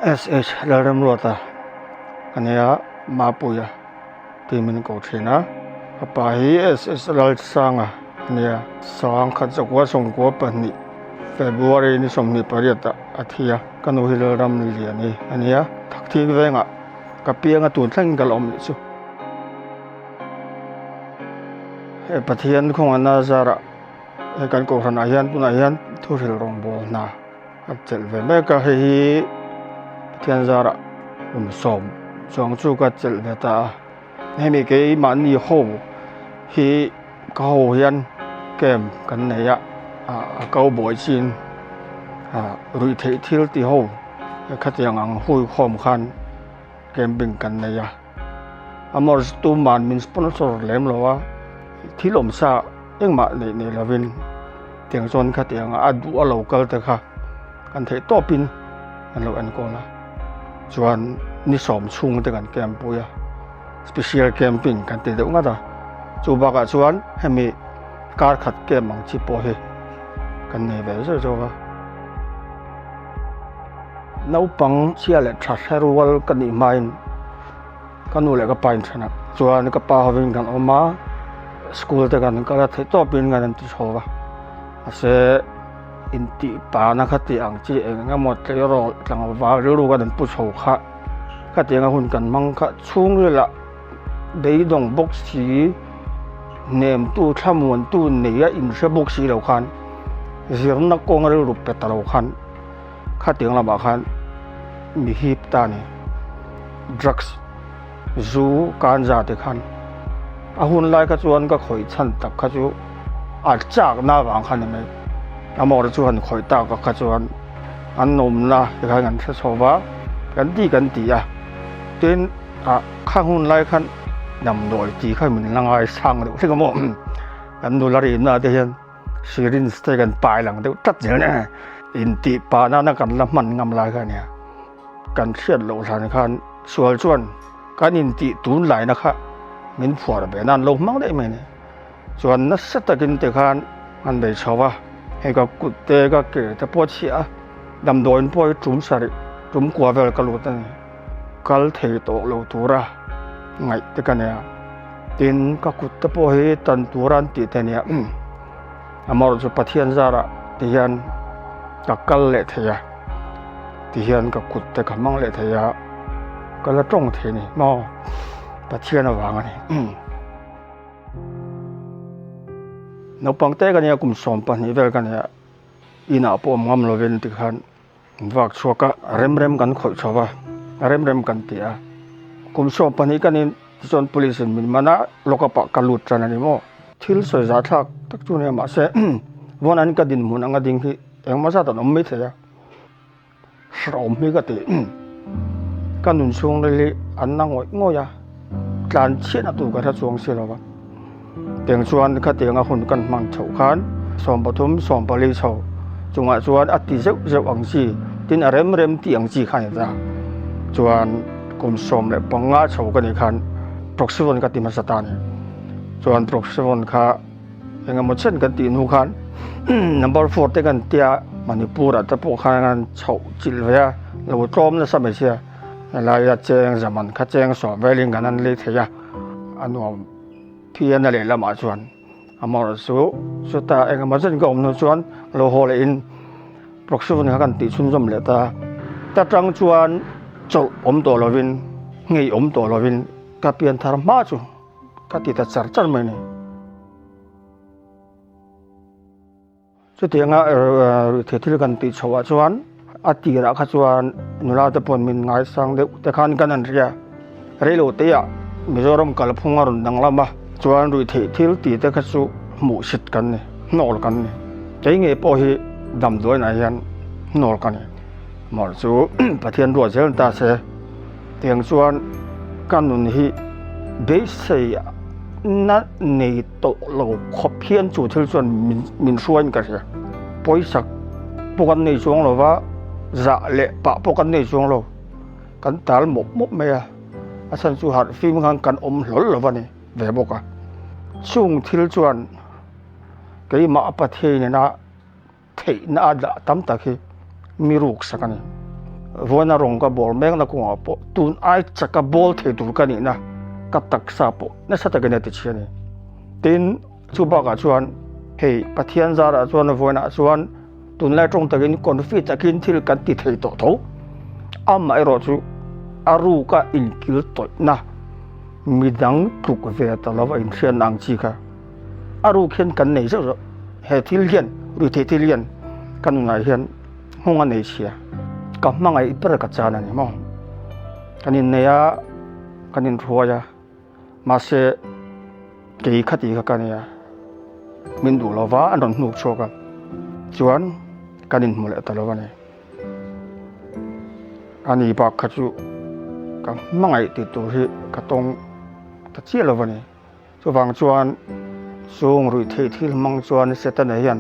SH Lalremruata a nia Mapuia tih min ko thin a a pa hi SS Lalsanga a nia sangkhat zakua sawmkua pahnih February ni 28 ah a thi a ka nu hi Lalramliani a nia Thakthing vengah ka pianga tun thlengin ka la awm leh chu. He Pathian khawngaihna zarah he kan kohhranah hian tunah hian thuhril rawngbâwl hna a chelh ve mek a, hei hi Pathian zarah kum sawm chuang chu ka chelh ve ta a, hemi keimahni ho hi ka ho hian camp kan nei a, a ko buai chin ruih theih thil ti ho khatiang ang huikhawm khan camping kan nei a. Amor tuman min sponsor lem lo a, thil awm sa engmah neih nei lovin tiang chuan khatiang a duh a lo kal te kha kan theih tawpin an lo enkawl a, chuan ni sawm chhung te kan camp pui a, special camping kan ti deuh ngat a, chu bakah chuan hemi kar khat camp ang chi pawh hi kan nei ve zeuh zeuh a. Naupang chhia leh tha hre rual ka nih hmain ka nu leh ka pa inthen a, chuan ka pa hovin kan awm a, school te kan kal a theih tawpin kan inti chho va, mahse intih pana kha tih ang chi eng emaw tleirawl tlangval rilru kan inpu chho kha khatianga hun kan hmang kha chhungrilah beidawng bawk si hnemtu thlamuantu neia inhre bawk si lo khan zirna kawng rilru pe ta lo khan. Khatiang lamah khan mi hip ta ni. Drugs, zu, ganja te khan a hun lai kha chuan ka khawih chhan tak kha chu a chakna avang khan ni mai. Amawr chu han khawih tak kha chuan an nawmna te khan kan hre chho va, kan ti kan ti a. Tin, ah kha hun lai khan damdawi tih kha min la ngaisang deuh hlek a maw. Kan nula rinna te hian. Syringe te kan pai lang deuh tlat zel nia intih pah nana kan la hman ngam lai kha ania kan hriat loh hlan khan sual chuan kan intih tun laina kha min phuar ve nan lo hmang daih mai a ni chuan nasa takin te khan an bei chho va hei ka kut te ka ke te pawh a chhiah a damdawiin pawh hi tum sarih tum kua vel ka lut a ni. Kal thei tawh lo tura ngaih te ka nia. Tin, ka kut te pawh hi tan tura an tih te nia. Amaherawhchu chu Pathian zarah ti hian ka kal leh thei a, ti hian ka kut te ka hmang leh thei a, ka la tawng thei a ni maw? Pathian avang a ni. Naupang te ka nia, kum 12 vel ka nia, inah pawh awm ngam lovin tikhan Vak chhuak a, rem rem kan khawih chho va, rem rem kan ti a. Kum 12 kan in tichuan police in min man a, lock up ah ka lut tan a ni maw. Thil sawi zah thlak tak chu nia mahse vawn an ka dinhmun anga ding hi engmah zat an awm mai thei a, hrehawm hi ka ti. Ka nun chhung ril hi an na ngawih ngawih a, tlan chhiatna tur ka hre chuang si lo va. Tiang chuan khatianga hun kan hman chhoh khan 13, 14 chho chungah chuan a ti zeuh zeuh ang chi, tin a rem rem tih ang chi kha a ni ta. Chuan kum 15 chho ka nih khan Proxyvon ka ti hmasa ta a ni. Chuan Proxyvon kha eng emaw chen kan tih hnu khan number four te kan tia Manipur ah te pawh khan an chhoh chilh ve a, lo tlawm nasa mai sia. Helaia cheng zaman kha cheng sawm velin kan han lei thei a, a nuam phian a lehlamah chuan amaherawh chu chuta engemaw zet ka awm hnu chuan lo haw leh in Proxyvon kha kan tih chhunzawm leh ta. Ta tang chuan chawlh awm tawh lovin ngei awm tawh lovin ka pian thar hma chu ka ti ta char char mai a ni. Chutianga ruihtheih thil kan tih chhoh ah chuan a tirah kha chuan nula te pawh min ngaisang deuh te khan kan han hria. Reilo te ah Mizoram kalphung a rawn danglam a, chuan ruihtheih thil tih te kha chu hmuhsit kan ni, hnawl kan ni. Kei ngei pawh hi damdawiin ah hian hnawl ka ni. Mawlh chu Pathian ruat zel ta se. Tiang chuan ka nun hi beisei na nei tawh lo khawp hian chu thil chuan min hruaiin ka hria. Pawisa pawh kan nei chuang lo va, zah leh pah pawh kan nei chuang lo. Kan tal mawp mawp mai a, a chhan chu harh fim khan kan awm hlawl lo va ni ve bawk a. Chung thil chuan keimah a Pathian nena theihna a dah tam tak hi mi ruk sak a ni. Vawiina rawng ka bawl mekna kawngah pawh tun ai chaka bawl thei tur ka nihna ka taksa pawh nasa takin a ti chhi a ni. Tin, chu bakah chuan hei Pathian zarah chuan vawiinah chuan tunlai tawng takin confi takin thil kan ti thei tawh tho. Amaherawh chu a ruka inkil tawihna midang tluk ve ta lova inhriatna ang chi kha a ruk hian kan nei zeuh zeuh. He thil hian ruihtheih thil hian ka nunah hian nghawng a nei chhia. Ka hmangaih ber ka chan a ni maw? Kan innei a, kan inhruai a, mahse kei khati kha ka nia, min duh lo va an rawn hnuk chhuak a, chuan kan inhmu leh ta lo a ni. Ani bak kha chu ka hmangaih tih tur hi ka tawng ta chiah lo a ni. Chuvang chuan chung ruih theih thil hmang chuan Setana hian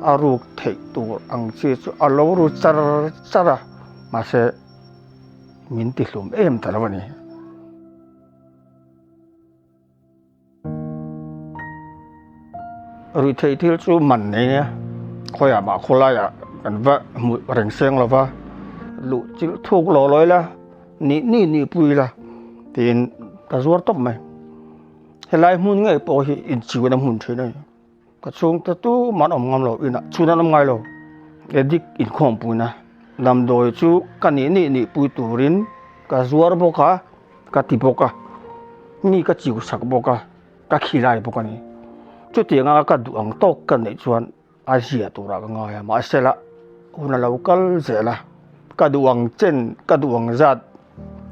a ruk theih tur ang chi chu a lo ru char char a, mahse min ti hlum em ta lo a ni. Ruih theih thil chu man nei nia, khawiah mah khawlaiah kan va hmuh reng seng lo va, luh chilh thuk lawh lawih la. Nih nih nih pui la tiin ka zuar tawp mai. Helai hmun ngei pawh hi inchiuna hmun thin a ni. Ka chhungte tumah an awm ngam lo, inah chhun an awm ngai lo. Addict inkhawmpuina damdawi chu ka nih nih nih pui turin ka zuar bawk a, ka ti bawk a, mi ka chiu sak bawk a, ka khilai bawk a ni. Chutianga ka duh ang tawk ka neih chuan A zia turah ka ngai a, mahse la hun a lo kal zel a, ka duh ang chen, ka duh ang zat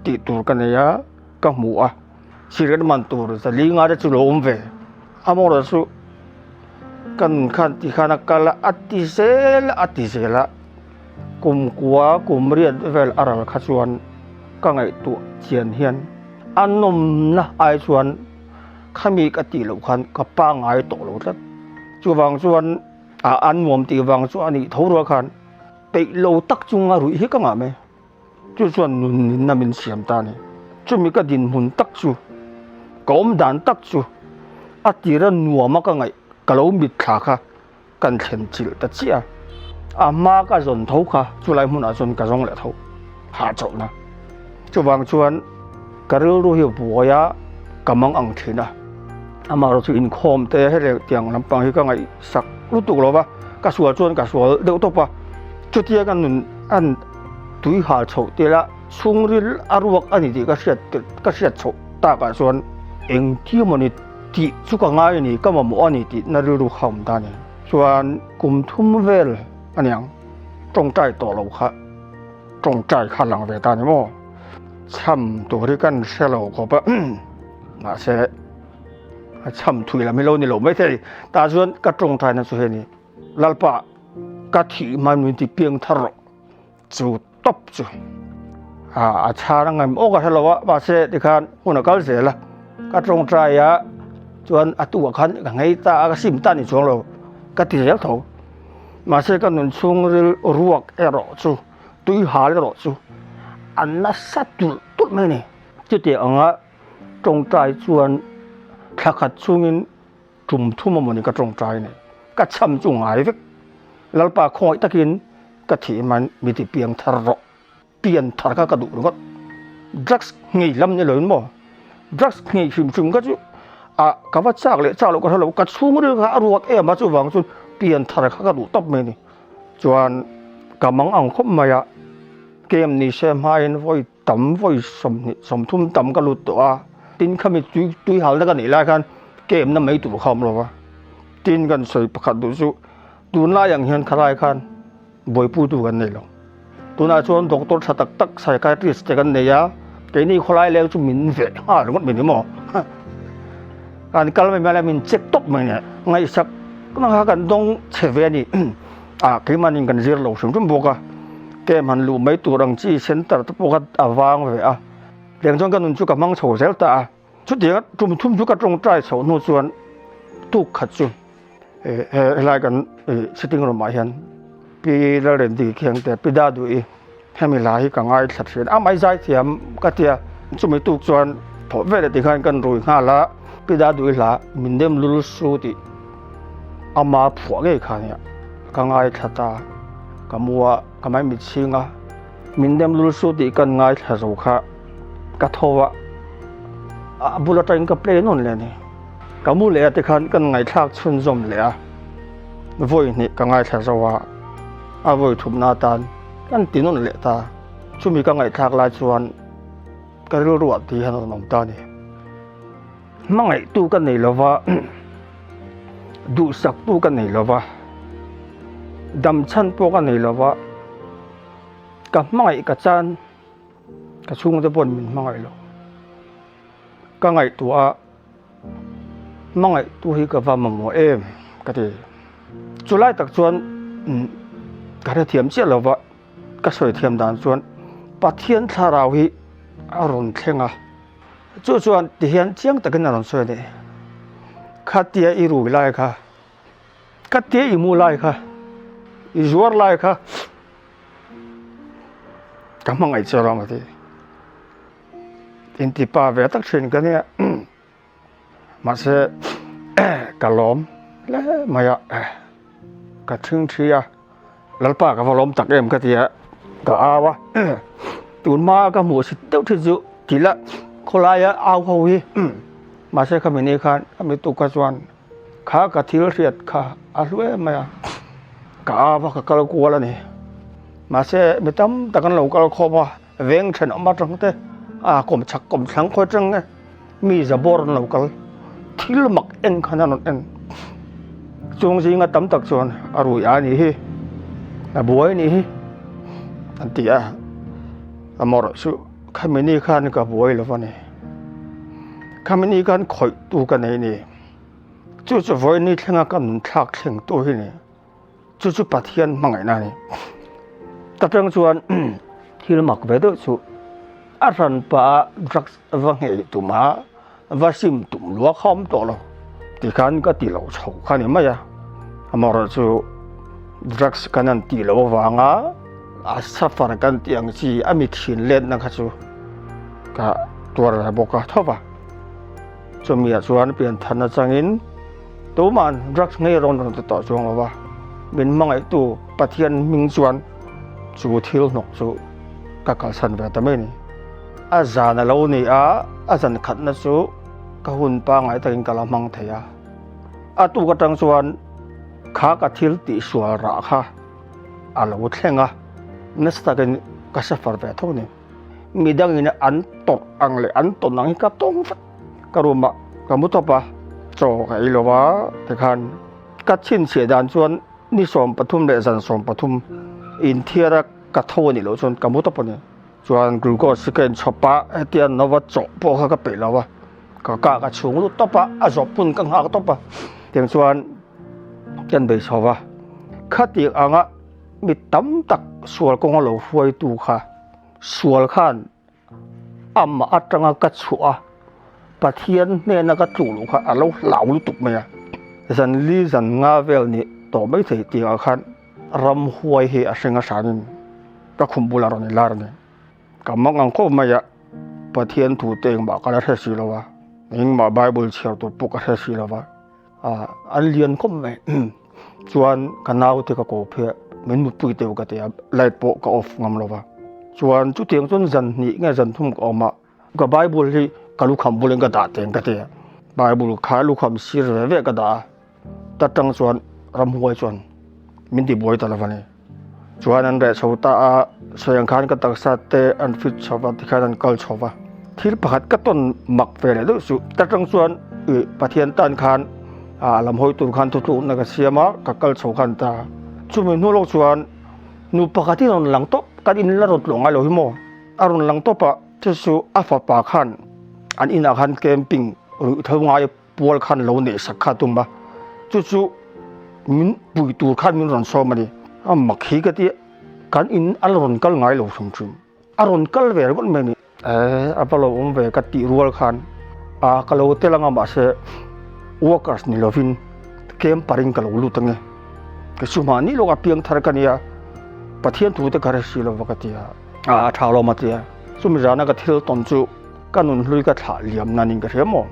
tih tur ka nei a, ka hmu a, cigarette man tur zali nga te chu lo awm ve, amaherawhchu chu ka nun khan ti khan a kal a, a ti zel a, a ti zel a, kum kua kum riat vel a ral kha chuan ka ngaihtuah chian hian a nawmna ai chuan Khami ka tih loh khan ka pangngai tawh lo tlat. Chuvang chuan a an nuam tih vang chu a nih tho rual khan peih lo tak chunga ruih hi ka ngah mai. Chu chuan nun ninna min siam ta a ni. Chumi ka dinhmun tak chu, ka awm dan tak chu a tira nuama ka ngaih ka lo mitthla kha kan thlen chilh ta chiah a, a hma ka zawn tho kha chulai hmunah chuan ka zawng leh tho hahchawlhna. Chuvang chuan ka rilru hi buai a, ka mang ang thin a, amaherawhchu inkhawm te hetiang tiang lampang hi ka ngaihsak lutuk lo va, ka sual chuan ka sual deuh tawp a, chutia ka nun an tui hal chhoh tel a, chhungril a ruak a ni tih ka hriat ka hriat chhoh takah chuan engti mawni Tih chu ka ngai a ni, ka mamawh a ni tih na rilru kha awm ta a ni. Chuan kum thum vel a niang, tawngtai tawh lo kha tawngtai kha lang ve ta a ni maw? Chham tur hi kan hre lo khawp a, mahse a chham thui lam hi lo ni lo maithei. Tah chuan ka tawngtaina chu hei a ni, Lalpa ka thih hmain min ti piang thar rawh. Chu tawp chu a chhan a ngaim awk a hre lo a, mahse tikhan hmun a kal zel a, ka tawngtai a chuan a tukah khan ka nghei ta a, ka sim ta ni chuang lo ka ti zel tho. Mahse ka nun chhungril ruak erawh chu tui hal erawh chu a nasa tulh tulh mai a ni. Chutiang anga tawngtai chuan thla khat chhungin Tum thum amawni ka tawngtai nei. Ka chham chu ngai vek. Lalpa khawngaih takin ka thih man mi ti piang thar rawh. Pian thar kha ka duh ringawt. Drugs nghei lam ni loin maw? Drugs nghei hrim hrim kha chu a ka va chak leh chak loh ka hre lo. Ka chhungril kha a ruak em a chuvang chuan pian thar kha ka duh tawp mai a ni. Chuan ka mang ang khawp mai a, kem ni se hmain vawi Tam vawi 20 30 tam ka lut tawh a, tin khami tui tui halna ka neih lai khan kemna mai tur kha awm lo va, tin kan sawi pakhat duh chu tunlai ang hian khalai khan buaipuitu kan nei lo. Tunah chuan doctor tha tak tak psychiatrist te kan nei a, keini khawlai leng chu min veh nghal ringawt mai ni maw? Kan kal mai mai a min check tawp mai nia, ngaihsak na kha kan dawng chhe ve a ni. Ah keimahni kan zir lo hrim hrim bawk a, camp han luh mai tur ang chi center te pawh kha a vang ve a, tiang chuan ka nun chu ka hmang chho zel ta a, chutiang tum thum chu ka tawngtai chhoh hnu chuan tuk khat chu eh helai kan sitting room ah hian Pi Lalrendi Khiangte Pi Daduhi hemi hla hi ka ngaithla thin a, amah hi zaithiam ka tia, chumi tuk chuan thawh veleh tikhan kan rui nghal a, Pi Daduhi hla min nem lul su tih ama phuah ngei kha nia ka ngaithla ta, ka mua ka mai mitchhing a. Min dem lul su tih kan ngaithla zo kha ka tho a, a bul atangin ka play nawn leh a ni. Ka mu leh a tikhan kan ngaihthlak chhunzawm leh a, vawi hnih ka ngaithla zo a, a vawi thupna atan kan ti nawn leh ta. Chumi ka ngaihthlak lai chuan ka rilruah tih hian a rawn awm ta a ni. Hmangaihtu ka nei lova, duhsaktu ka nei lova, damchhan pawh ka nei lova, ka hmangaih ka chan ka chhungte pawhin min hmangaih lo. Ka ngaihtuah a, hmangaihtu hi ka va mamawh em ka ti. Chulai tak chuan ka hrethiam chiah lova, ka sawi thiam dan chuan Pathian thlarau hi a rawn thleng a. Chu chuan tihian chiang takin a rawn sawi a ni. Khatia i rui lai kha, khatia i mu lai kha, i zuar lai kha ka hmangaih che rawng a ti. Intipa ve tak thin ka nia. Mahse ka lawm hle mai a, ka thingthi a, Lalpa ka va lawm tak em ka ti a, ka au a, tun hma ka hmuh sit deuh thin chu ti la khawlaia au ho hi mahse khami ni khan khami tuk kha chuan kha ka thil hriat kha a hlu em mai a, ka au a ka kal kual a ni. Mahse mi tam tak an lo kal khawm a. Veng thenawm atang te a kawm chhak kawm thlang khawi atang nge mi za bawr an lo kal thil mak en khan an rawn en chung zinga tam tak chuan a rui a nih hi a buai nih hi an ti a amaherawh chu khami ni khan ka buai lo a ni khami ni khan khawih tu ka nei a ni chu chu vawiin ni thlenga ka nun thlak thleng tu hi a ni. Chu chu Pathian hmangaihna a ni. Ta tang chuan thil mak ve deuh chu a hran pah a drugs va nghei tum a, va sim tum lua kha awm tawh lo. Tikhan ka ti lo chho kha ni mai a, amaherawh chu drugs kan han tih loh avanga a suffer kan tih ang chi a mi thin letna kha chu ka tuar ve bawk a tho va. Chumi ah chuan pianthan atangin tuma'n drugs ngei rawn rawn ti tawh chuang lo va, min hmangaihtu Pathian hming chuan chu thil hnawk chu ka kalsan ve ta mai a ni. A zan a lo ni a, a zan khatna chu ka hun pangngai takin ka la hmang thei a. A tuk atang chuan kha ka thil tihsual rah kha a lo thleng a, nasa takin ka suffer ve tho a ni. Midangin an tawrh ang leh an tawn ang hi ka tawng vek. Ka room ah ka mu tawp a, chaw ka ei lo a, tikhan ka chhinchhiah dan chuan ni 13 leh zan 13 inthiar a ka tho a nih loh chuan ka mu tawp a ni. Chuan glucose hi ka inchhawp a, hetia nova chaw pawh kha ka peih lo a, ka kah ka chhung lut tawp a, a zawp hun ka nghak tawp a, tiang chuan ka inbei chho va. Khatiang anga Mi tam tak sual kawnga lo hruaitu kha sual khan amah atanga ka chhuah a, Pathian hnena ka tluh luh kha a lo hlau lutuk mai a. Zan li zan nga vel nih tawh mai thei tihah khan ramhuai hi a hring a hranin ka khum bulah rawn inlar a ni. Ka mang ang khawp mai a, Pathian thu te engmah ka la hre si lo a, engmah Bible chhiar tur pawh ka hre si lo va. Ah an lian khawp mai chuan ka nau te ka ko phei a min mutpui teuh ka ti a light pawh ka off ngam lo va chuan chutiang chuan zan hnih nge zan thum ka awm a ka bible hi ka lukham bulin ka dah teng ka ti a bible kha lukham sir ve ve ka dah a ta tang chuan ramhuai chuan min ti buai ta lo va ni. Chuan an reh chho ta a, sawi ang khan ka taksa te an fit chho va tikhian an kal chho va. Thil pakhat ka tawn mak ve leh deuh chu ta tang chuan ih Pathian tan khan a lam hawi tur khan thutlukna ka siam a, ka kal chho khan ta. Chumi hnu lawk chuan nu pakhat hi a rawn lang tawp, kan in la rawn tlawh ngai lo hi maw? A rawn lang tawp a, chu chu a fapa khan an inah khan camping ruih tho ngai Pual khan lo neih sak kha a tum a, chu chu min pui tur khan min rawn sawm a ni. A mak hi ka ti a, kan in a la rawn kal ngai lo hrim hrim, a rawn kal ve ringawt mai a ni. Eh, a va lo awm ve ka tih rual khan a ka lo tel anga mahse workers ni lovin camper in ka lo lut ange. Ka chu mahni lawk a piang thar ka nia, Pathian thu te ka hre si lova ka ti a, a tha lawm a ti a. Chumi zana ka thil tawn chu Ka nun hlui ka thlah liam nan in ka hria maw?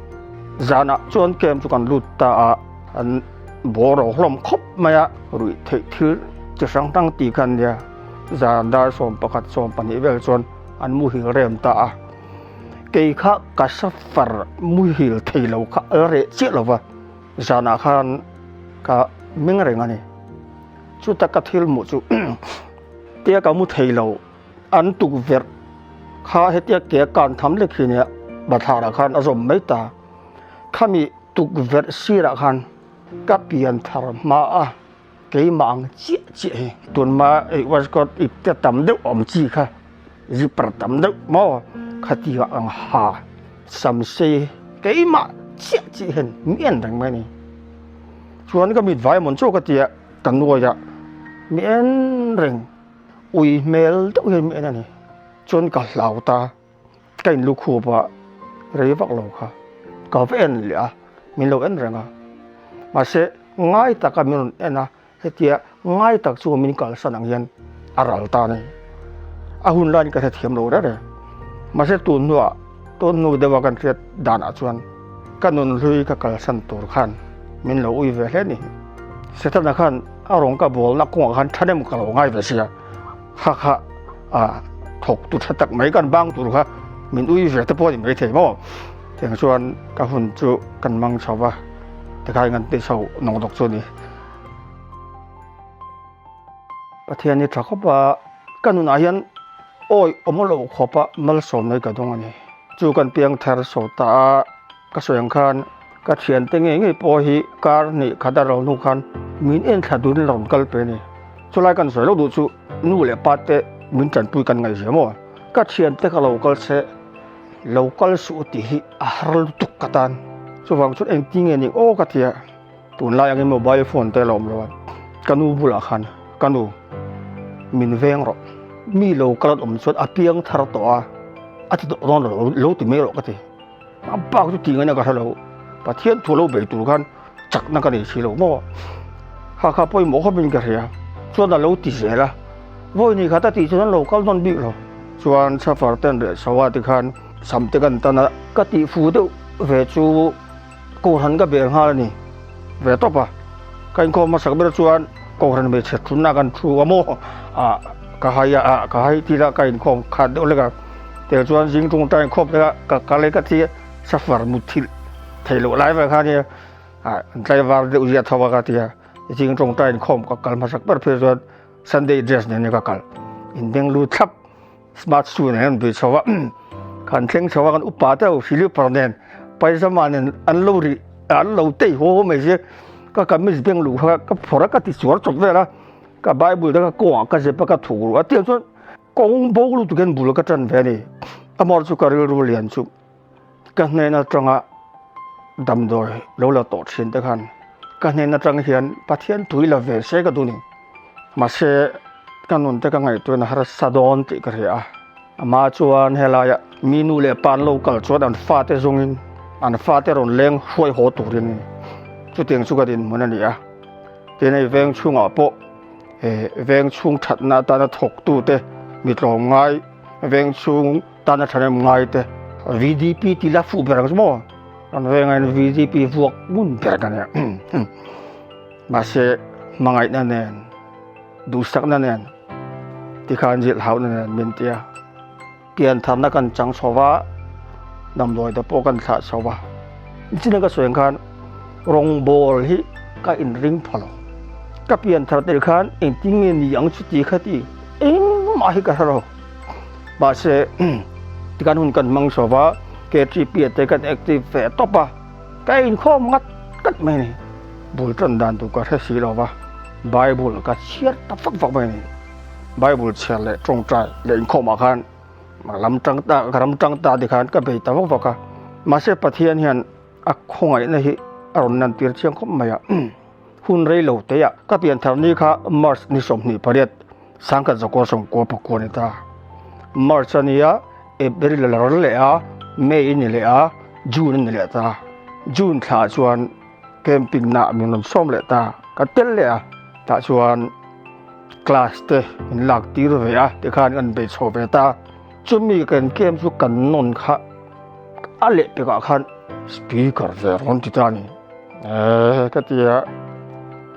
Zanah chuan camp chu kan lut ta a, an bawr ro hlawm khawp mai a, ruih theih thil chi hrang hrang tih kha an nia. Zan dar 11, 12 vel chuan an muhil rem ta a. Kei kha ka safar muhil thei lo kha a la reh chiah lo va, zanah khan ka meng reng a ni. Chuta ka thil hmuh chu tia ka mu thei lo, an tukverh kha hetia ke a kan tham lek hi nia bathlarah khan a zawm mai ta. Khami tukverh sirah khan ka pian thar hma a. Keimah ang chiah chiah hi tunhma ei waistcoat ip te tam deuh awm chi kha zipper tam deuh maw khatiang ang ha sam sei keimah chiah chiah hian mi en reng mai a ni. Chuan ka mit vai mawn chu ka ti a ka nuai a mi en reng ui hmel deuh hian mi en a ni. Chuan ka hlau ta ka in lukhup a rei vak lo kha ka va en leh a min lo en reng a mahse ngai taka min rawn en a hetia ngai tak chu min kalsan ang hian a ral ta a ni a hun laiin ka hrethiam lo reng reng mahse tun hnuah tun hnu deuha kan hriat danah chuan ka nun hlui ka kalsan tur khan min lo ui ve hle a ni Setana khan a rawng ka bawlna kawngah khan thahnem ka lo ngai ve sia kha kha a thawk tu tha tak mai kan bang tur kha min ui ve te pawh a ni maithei maw tiang chuan ka hun chu kan mang chho va tikhain kan ti chho nawk nawk chu a ni. Pathian hi tha khawp a ka nunah hian awi awm lo khawp a malsawmna hi ka dawng a ni chu kan piang thar saw ta a. Ka sawi ang khan ka thiante ngei ngei pawh hi kar hnih khat a ro hnu khan min en thla duhin rawn kal pe a ni. Chulai kan sawi lo duh chu nu leh pa te min tanpui kan ngaihzia maw? Ka thiante ka lo kal se lo kal suh tih hi a har lutuk ka tan. Chuvang chuan engtin nge ni aw ka ti a, tunlai angin mobile phone te la awm lo a, ka nu bulah khan ka nu min veng rawh, mi lo kal an awm chuan a piang thar tawh a, a ti tawh dawn lo lo ti mai rawh ka ti. A bak chu tih ngaihna ka hre lo. Pathian thu lo bei tur khan chakna ka nei si lo maw? Kha kha pawimawh khawpin ka hria. Chuan a lo ti zel a. Vawi ni khat a tih chuan an lo kal nawn bik lo. Chuan Safar ten leh Sawa te khan sam te kan tan a. Ka tih fu deuh ve chu Kohhran ka bel nghal a ni ve tawp a. Ka inkhawm hmasak ber chuan Kohhran hmeichhe thunna kan thu a maw? Ah ka hai a, ah ka hai tih lah ka inkhawm khat deuh hlek a. Tel chuan zing tung ta inkhawm hlek a, ka kal e ka ti a, safar mutthilh theih loh lai vel kha nia, ah an tlaivar deuh zia tho a ka ti a. Zing tung ta inkhawm ka kal hmasak ber phei chuan Sunday dress nen nia ka kal. Inbeng lut thlap. Smart shoe nen an bui chho a, kan thleng chho a kan upa te ho silipar nen paizama nen an lo ri an lo tei haw haw mai sia ka kamis beng luh kha ka phawrh a ka ti chuar chawp vel a ka bible te ka kawngah ka zep a ka thuk ruh a tiang chuan kawng bo lutuk hian bul ka tan ve a ni amah chu ka rilru lian chu. Ka hnen atanga damdawi lo la tawh thin te khan ka hnen atang hian Pathian tui la ve se ka duh ni. Mahse ka nun te ka ngaihtuahna harsa dawn tih ka hria a. Amah chuan helaia mi nu leh pa an lo kal chuan an fate zawngin an fate rawn leng hruai haw turin chutiang chu ka dinhmun a ni a. Tin hei veng chhungah pawh veng chhung thatna atana thawktute mi tlawmngai veng chhung Tana thanem ngai te VDP ti la fuh ber ang chu maw kan venga in VDP vuak ngun ber ka nia mahse hmangaihna nen duhsakna nen tikhan zilh hauhna nen min tia piantharna kan chang chho va damdawi te pawh kan thlah chho va nichina ka sawi ang khan rawngbawl hi ka inring pha lo ka pianthar tel khan engtin nge ni ang chu ti kha ti engmah hi ka hre lo. Mahse, tikhan hun kan hmang chho va, KTP te kan active ve tawp a, ka inkhawm ngat ngat mai a ni. Bul tan dan tur ka hre si lo va, Bible ka chhiar ta vak vak mai a ni. Bible chhiar leh tawngtai leh inkhawmah khan lam tang ta, ka ram tang ta tikhan ka bei ta vak vak a. Mahse, Pathian hian a khawngaihna hi a rawn lantir chiang khawp mai a. Hun rei lo te ah ka pian thar ni kha March ni 28 sangkhat zakua sawmkua pakua ni ta. March a nia April a la ral leh a, May a ni leh a, June a ni leh ta. June thla ah chuan camping na min rawn sawm leh ta, ka tel leh a, tah chuan class te min lak tir ve a tikhan kan bei chho ve ta. Chumi kan camp chu kan nawn kha a leh pekah khan speaker ve rawn ti ta a ni. Eee ka ti a,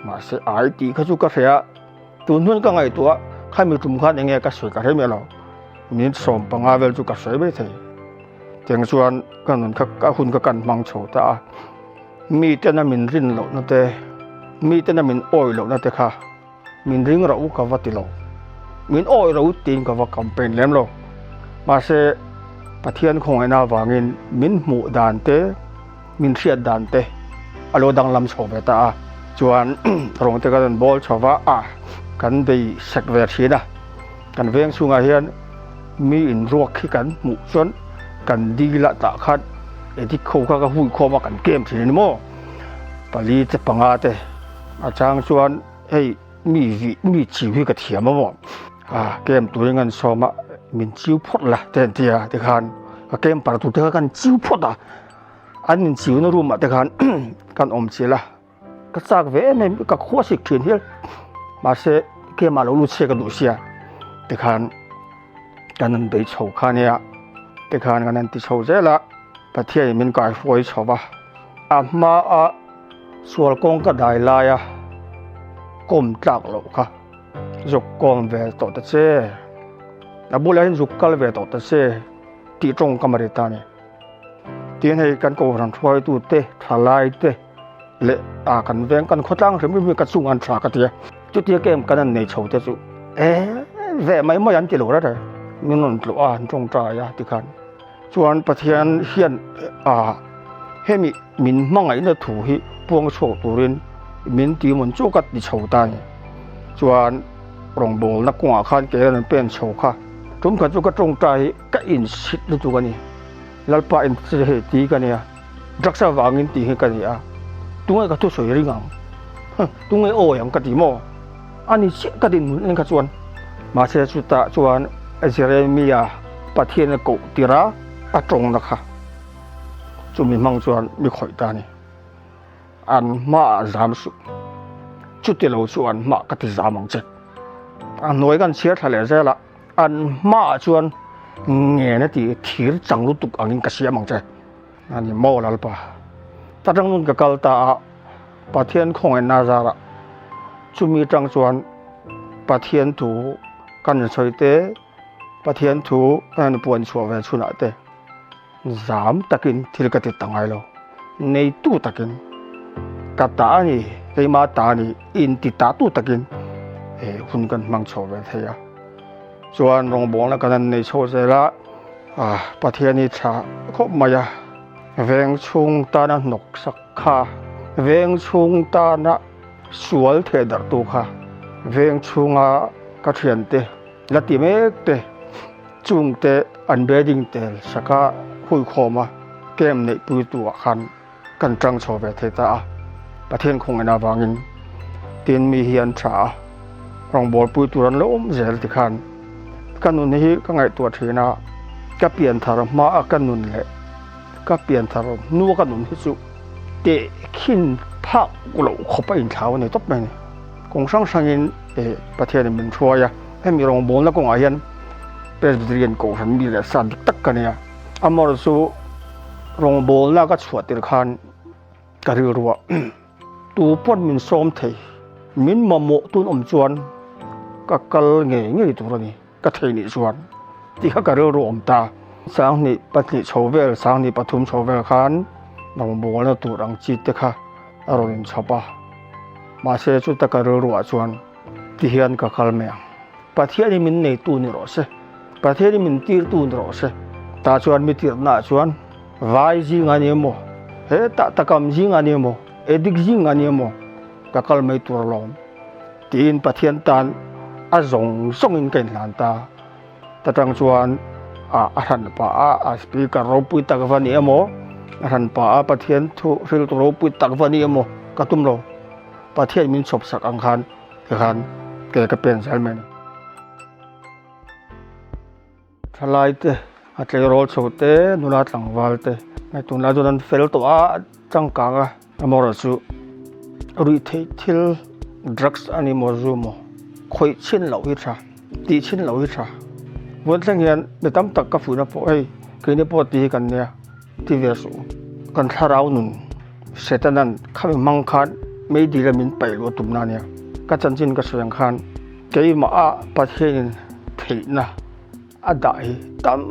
mahse ai tih kha chu ka hria a, tun hun ka ngaihtuah a. Khami tum khan enge ka sawi ka hre miah lo. Minute 15 vel chu ka sawi mai thei. Tiang chuan ka nun kha ka hun kha kan hmang chho ta a. Mi tena min rin lohna te, mi tena min awi lohna te kha min ring ro ka va ti lo. Min awi ro tiin ka va campaign lem lo. Mahse, Pathian khawngaihna avangin min hmuh dan te, min hriat dan te a lo danglam chho ve ta a. Chuan rawng te kan rawn bawl chho va a, kan bei sek ve thin a. Kan veng chhungah hian mi inruak hi kan hmuh chuan kan dil ah tah khan edik ho kha ka hui khawm a kan kem thin a ni maw? Pali te panga te a chang chuan hei mi vih mi chiu hi ka thiam a maw? A kem turin an sawm a min chiu phawt la te an ti a tikhan ka kem par tur te kha kan chiu phawt a an in chiu na room ah te khan kan awm chilh a. Ka chak ve em em, ka khua sik thin hial. Mahse keimah lo lut se ka duh sia. Tikhan kan han bei chho kha nia. Tikhan kan han ti chho zel a, Pathianin min kai hruai chho va. A hmaa sual kawng ka dai laia kawm tlak loh kha zuk kawm ve tawh ta che. A bulah hian zuk kal ve tawh ta che tih tawngkam a ri ta a ni. Tin hei kan kohhran hruaitute, thalaite leh ah kan veng kan khawtlang hrim hrim hi ka chung an tha ka ti a. Chutia kem kan an nei chho te chu e ve mai mai an ti lo reng reng. Min rawn tlawh a, an tawngtai a tikhan. Chuan Pathian hian ah hemi min hmangaihna thu hi puang chhuak turin min ti mawn chu ka ti chho ta a ni. Chuan rawngbawlna kawngah khan ke an rawn pen chho kha. Tum khat chu ka tawngtai hi ka insit lutuk a ni. Lalpa in che hei ti ka nia, drugs avangin tih hi ka ni a, tunge ka thusawi ring ang? Huh, tunge awi ang ka ti maw? A ni chiah ka dinhmun en kha chuan. Mahse chutah chuan Jeremia Pathian a koh tir a, a tawngna kha chumi hmang chuan mi khawih ta a ni. An hmaah zam suh, chuti lo chu an hmah ka ti zam ang che. A hnuai kan chhiar thla leh zel a. An hmaah chuan ngen a ti thir chang lutuk angin ka siam ang che. A ni maw Lalpa? Ta tang nun ka kal ta a, Pathian khawngaihna zarah chumi tang chuan Pathian thu kan insawi te, Pathian thu kan inpuan chhuah ve chhunah te zam takin thil ka ti ta ngai lo. Neitu takin ka ta a ni, keimah ta a ni, inti ta tu takin he hun kan hmang chho ve thei a. Chuan rawngbawlna kan han nei chho zel a, Pathian hi tha khawp mai a, veng chhung tana hnawksak kha, veng chhung tana sual theh darhtu kha, veng chhunga ka thiante la ti mek te, Chungte an bedding tel saka huikhawm a camp neihpui tu ah khan kan tang chho ve thei ta a, Pathian khawngaihna avangin tin mi hi an tha a, rawngbawlpui tur an lo awm zel ti khan ka nun hi ka ngaihtuah thin a, ka pianthar hma a ka nun leh ka pianthar hnu a ka nun hi chu tehkhin phak loh khawp a inthlau a ni tawp mai a ni. Kawng hrang hrangin Pathianin min hruai a, hemi rawngbawlna kawngah hian Presbyterian Kohhran mi leh sa dik tak ka ni a. Amaherawhchu chu rawngbawlna ka chhuah tir khan ka rilru a, tu pawn min sawm thei, min mamawh tun awm chuan ka kal ngei ngei tur a ni. Ka thei nih chuan tih kha ka rilru awm ta. 2002 chho vel, 2003 chho vel khan rawngbawlna tur ang chi te kha a rawn inchhawp a. Mahse chuta ka rilruah chuan ti hian ka kal mai ang. Pathianin min neitu ni rawh se, Pathianin min tirtu ni rawh se. Tah chuan mi tirhnaah chuan vai zing a ni emaw, hetah takam zing a ni emaw, edik zing a ni emaw ka kal mai tur alawm. Tiin Pathian tan a zawng zawngin ka inhlan ta. Ta tang chuan a a hran pah a, a speaker ropui tak va ni emaw, a hran pah a Pathian thu hriltu ropui tak va ni emaw ka tum lo. Pathian min chhawp sak ang khan tikhan ke ka pen zel mai a ni. Thalai te, a tleirawl chho te, nula tlangval te, hei tunlai chuan an fel tawh a, changkang a, amaherawhchu chu ruih theih thil drugs a ni maw zu maw khawih chhin loh hi tha, tih chhin loh hi tha. Vawiin thleng hian mi tam tak ka fuihna pawh hei keini pawh tih hi kan nia ti ve suh u. Kan thlarau nun Setanan khami hmang khan meidil a min paih luh a tumna a nia. Ka chanchin ka sawi ang khan. Keimah a Pathianin theihna a dah hi tam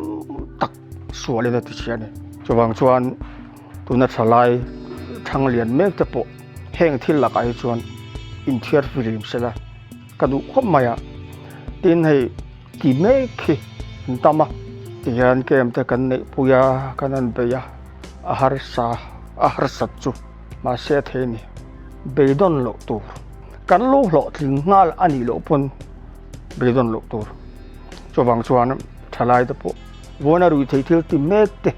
tak sualin a ti chhia a ni. Chuvang chuan tuna thalai thang lian mek te pawh heng thil lakah hi chuan inthiar filim sela ka duh khawp mai a. Tin hei ti mek hi an tam a, tihian camp te kan neih pui a, kan han bei a, a harsa a harsat chu mahse a thei a ni. Beidawn loh tur kan lo hlawhtling nghal a nih loh pawn beidawn loh tur. Chuvang chuan thalai te pawh vawiina rui thei thil ti mek te,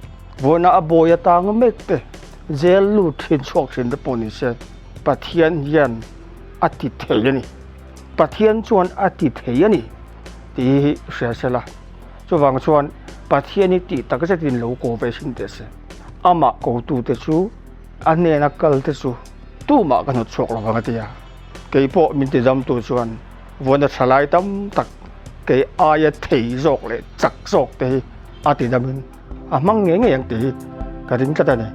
vawiina a bawi atang mek te, jail lut thin chhuak thin te pawh ni se Pathian hian a ti thei a ni. Pathian chuan a ti thei a ni tih hi hria se la. Chuvang chuan Pathian hi tih tak zetin lo ko ve hrim teh se. Amah kotute chu a hnena kal te chu tumah ka hnawt chhuak lovang a ti a. Kei pawh min tidamtu chuan Vawiina thalai tam tak kei aia thei zawk leh chak zawk te hi a tidamin a hmang ngei ngei ang tih hi ka ring tlat a ni.